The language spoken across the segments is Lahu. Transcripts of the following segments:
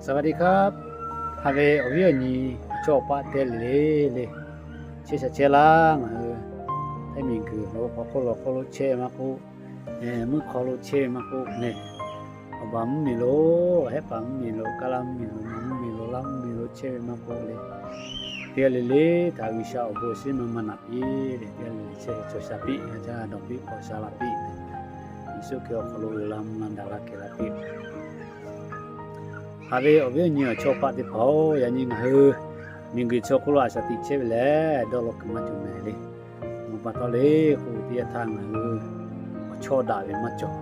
สวัสดีครับ Haꞈ ve awˬ viˉ awˬ nyi awˬ chawˇ awˬ paˆ teˇ g'aˇ le le le, chehˇ sha chehˇ laˇ. Ngaˬ hui hteˇ miˬguiˬ lo hk'aw hk'oˆ lo hk'oˆ lo chehˇ ve maˇ k'oˆ, mvuhˇ hk'aw lo chehˇ ve maˇ k'oˆ le, awˬ baˬ mvuhˇ miˬ lo, hehˉ paˍ mvuhˇ miˬ lo, kaˇ laˇ mvuhˇ miˬ lo, mvuhˇ miˬ lo, laˇ mvuhˇ miˬ lo chehˇ ve maˇ k'oˆ le, teˇ g'aˇ le le htaꞈ G'uiˬsha awˬ bon awˬ shinˉ maˇ maˇ naꞈ piˇ le, teˇ g'aˇ le le chehˇ cawˬ sha piˇ, g'a caˇ dawˬ piˇ k'awꞈ sha la piˇ, Yeˍsuˆ Hkriꞈ awˬ hk'aw lo uiˍ la mvuh la daꞈ la kehˬ la piˇ. Haꞈ ve awˬ viˉ awˬ nyi awˬ chawˇ paˆ teˇ hpaˍ-oˬ, yaꞈ nyi ngaˬ hui miˬguiˬ chaw hk'oˆ lo a shaˍ tiꞈ chehˇ ve lehˬ, dawˇ law kuiˬ maˇ cawˬ mehˍ le. Awˬ pa taw le k'oˆ ve teˇ yanˇ htaˇ, ngaˬ hui awˬ chawˇ daꞈ ve maˇ cawˬ.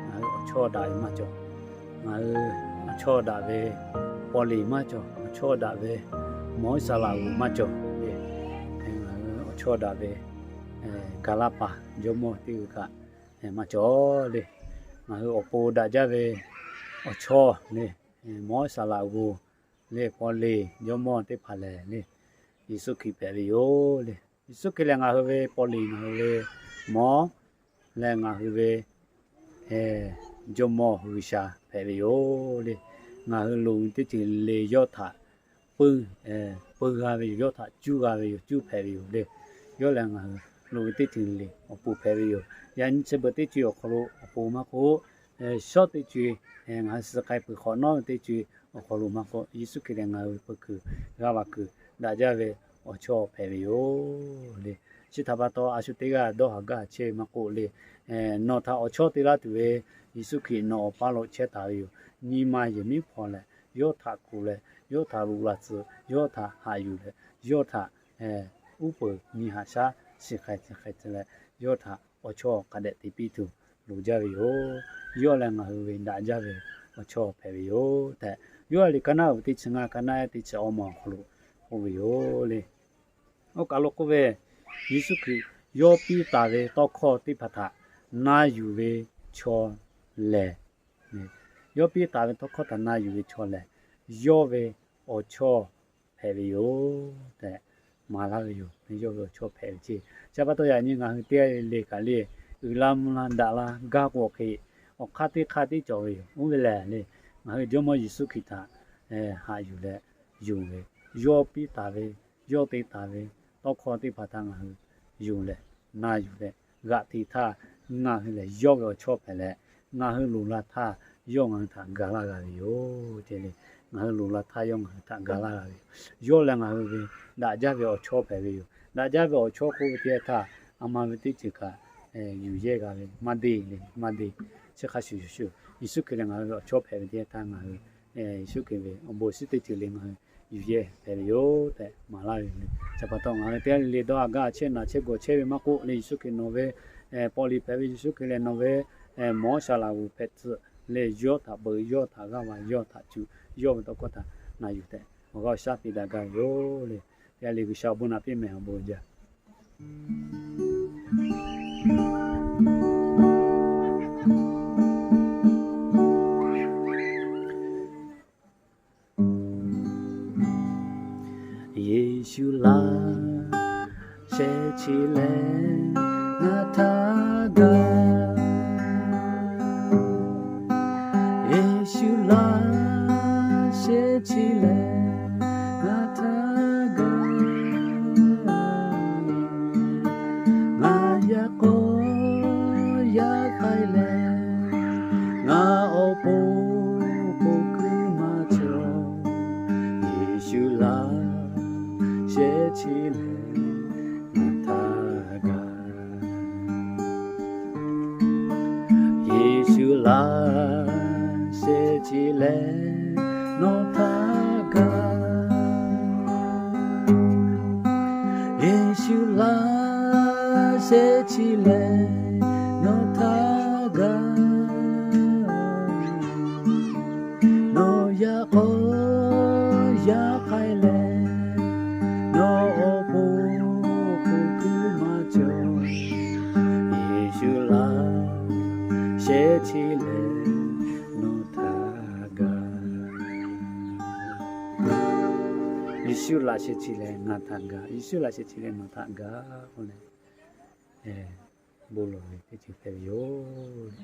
Ngaˬ hui awˬ chawˇ daꞈ ve maˇ cawˬ. Ngaˬ hui awˬ chawˇ daꞈ ve paw leˬ maˇ cawˬ. Awˬ chawˇ daꞈ ve mawˬ saˍ laꞈ g'uˬ maˇ cawˬ le. Ngaˬ hui awˬ chawˇ daꞈ ve gaˬ laˇ paˍ jawˇmawˇ teˇ g'uiˬ kaꞈ maˇ cawˬ le. Ngaˬ hui awˬ pon daꞈ jaˇ ve awˬ chawˇ le, mawˬ saˍ laꞈ g'uˬ le, paw leˬ jawˇmawˇ teˇ hpaˍ lehˬ le, Yeˍsuˆ Hkriꞈ hpehꞈ ve yoˬ le. Yeˍsuˆ Hkriꞈ lehˬ ngaˬ hui ve paw leˬ, ngaˬ hui ve mawˬ leh, ngaˬ hui ve jawˇmawˇ G'uiˬsha hpehꞈ ve yoˬ le. Ngaˬ hui loꞈ ve teˇ ceuˬ le yawˇ htaꞈ peuˬ, peuˬ g'a ve yoˬ. Yawˇ htaꞈ cuˇ g'a ve yoˬ. Cuˇ hpehꞈ ve yoˬ le. Yawˇ lehˬ ngaˬ hui loꞈ ve teˇ ceuˬ le awˬ pon hpehꞈ ve yoˬ. Yaꞈ nyi chi beuꞈ teˇ co-e awˬ hk'aw lo awˬ pon maˇ k'oˆ, shawˉ teˇ co-e, ngaˬ hui suh k'ai peuˬ hk'awꞈ nawˉ ve teˇ co-e awˬ hk'aw lo maˇ k'oˆ, Yeˍsuˆ Hkriꞈ lehˬ ngaˬ hui peu kuiˬ g'aˇ va kuiˬ daꞈ jaˇ ve awˬ chawˇ hpehꞈ ve yoˬ le. Chi htaꞈ pa taw, a shu teˇ g'aˇ dawˇ haˍ gaˇ haˍ chehˇ ve maˇ k'oˆ le, nawˬ htaꞈ awˬ chawˇ te laˇ tuˬ ve Yeˍsuˆ Hkriꞈ nawˬ awˬ paˇ lo chehˇ taˍ ve yoˬ. Nyi ma yehˬ miˉ hpawnˬ leh, yawˇ htaꞈ kuˬ leh, yawˇ htaꞈ luꞈ la tcuh, yawˇ htaꞈ haꞈ yuˬ leh, yawˇ htaꞈ uˉ peunˍ nyi haꞈ shaˉ shiˍ hk'ai tcuh hk'ai tcuh leh, yawˇ htaꞈ awˬ chawˇ k'a dehꞈ te piˇ tuˬ loˍ jaˇ ve yoˬ. Yawˇ lehˬ ngaˬ hui ve daꞈ jaˇ ve awˬ chawˇ hpehꞈ ve yoˬ tehꞈ, Yoˇhanˬ liꞈ ka naˉ uiˍ ve teˇ chi ngaˇ, ka naˉ ehˉ teˇ chi awˇ ma awˬ hk'aw lo k'oˆ ve yoˬ le. Oˇ kaˬ lo k'oˆ ve, Yeˍsuˆ Hkriꞈ yawˇ piˇ taˍ ve tawˇ hkawˇ teˇ hpaˍ htaꞈ na yuˬ ve chaw lehˬ, yawˇ piˇ taˍ ve tawˇ hkawˇ htaꞈ na yuˬ ve chaw lehˬ, yawˇ ve awˬ chawˇ hpehꞈ ve yoˬ tehꞈ maˍ laˇ ve yoˬ. Yawˇ ve awˬ chawˇ hpehꞈ ve ceˇ. Chi pa taw yaꞈ nyi ngaˬ hui teˇ g'aˇ le le kaꞈ le, uiˍ la mvuh la daꞈ la gaˇ k'o hk'e, awˬ hk'aˇ teˇ hk'aˇ tiˉ cawˬ ve yoˬ. Oˇ ve lehˬ le, ngaˬ hui Jawˇmawˇ Yeˍsuˆ Hkriꞈ htaꞈ haꞈ yuˬ leh yonˍ ve, yawˇ piˇ taˍ ve, yawˇ te taˍ ve tawˇ hkawˇ teˇ hpaˍ htaꞈ ngaˬ hui yonˍ leh, na yuˬ leh, g'aꞈ te htaˇ, ngaˬ hui lehˬ yawˇ ve awˬ chawˇ hpehꞈ leh, ngaˬ hui loˍ la htaˇ yawˇ ngaˬ hui htaꞈ ga laˇ g'a ve yoˬ. Te le, ngaˬ hui loˍ la htaˇ yawˇ ngaˬ hui htaꞈ ga laˇ g'a ve yoˬ. Yawˇ lehˬ ngaˬ hui ve daꞈ jaˇ ve awˬ chawˇ hpehꞈ ve yoˬ. Daꞈ jaˇ ve awˬ chawˇ k'oˆ ve teˇ yanˇ htaˇ, a ma ve teˇ ceuˬ kaꞈ yuˬ yehˇ g'a ve maˇ deˇ le, maˇ deˇ. Chi hk'a shuˍ shuˍ shuˍ, Yeˍsuˆ Hkriꞈ lehˬ ngaˬ hui ve awˬ chawˇ hpehꞈ ve teˇ yanˇ htaˇ ngaˬ hui Yeˍsuˆ Hkriꞈ ve awˬ bon shinˉ teˇ ceuˬ le ngaˬ hui yuˬ yehˇ hpehꞈ ve yoˬ tehꞈ maˍ laˇ ve yoˬ le. Chi pa taw ngaˬ hui teˇ g'aˇ le le dawˇ haˍ gaˇ haˍ chehˇ naˬ chehˇ gawˬ chehˇ ve maˇ k'oˆ le, Yeˍsuˆ Hkriꞈ nawˬ ve paw leˬ hpehꞈ ve, Yeˍsuˆ Hkriꞈ lehˬ nawˬ ve mawˬ saˍ laꞈ g'uˬ hpehꞈ tcuh le, yawˇ htaꞈ beuꞈ, yawˇ htaꞈ g'aˇ va, yawˇ htaꞈ cuˇ, yawˇ ve tawˇ hkawˇ htaꞈ na yuˬ tehꞈ awˬ g'aˇ awˬ shaˉ piˇ daꞈ gaˇ ve yoˬ le. Teˇ g'aˇ le G'uiˬsha awˬ bon naꞈ piˇ mehˍ, awˬ bon jaˇ. Yeˍsuˆ laˇ shehˍ chi lehˬ ngaˬ htaˇ gaˬ. Yeˍsuˆ laˇ shehˍ chi lehˬ ngaˬ htaˇ gaˬ. Ngaˬ yaꞈ k'aw yaˇ k'ai leh, ngaˬ awˬ pon k'oˍ kuiˬ maˇ cawˬ. Yeˍsuˆ laˇ shehˍ chi lehˬ ngaˬ htaˇ gaˬ. Yeˍsuˆ laˇ shehˍ chi lehˬ nawˬ htaˇ gaˬ. Yeˍsuˆ laˇ shehˍ chi lehˬ nawˬ htaˇ gaˬ. Nawˬ yaꞈ k'aw yaˇ k'ai leh, nawˬ awˬ pon k'oˍ kuiˬ maˇ cawˬ. Yeˍsuˆ laˇ shehˍ chi lehˬ nawˬ htaˇ gaˬ. Yeˍsuˆ laˇ shehˍ chi lehˬ ngaˬ htaꞈ gaˬ. Yeˍsuˆ laˇ shehˍ chi lehˬ nawˬ htaꞈ gaˬ k'oˆ leh, bon lawˬ ve teˇ ceuˬ hpehꞈ ve yoˬ.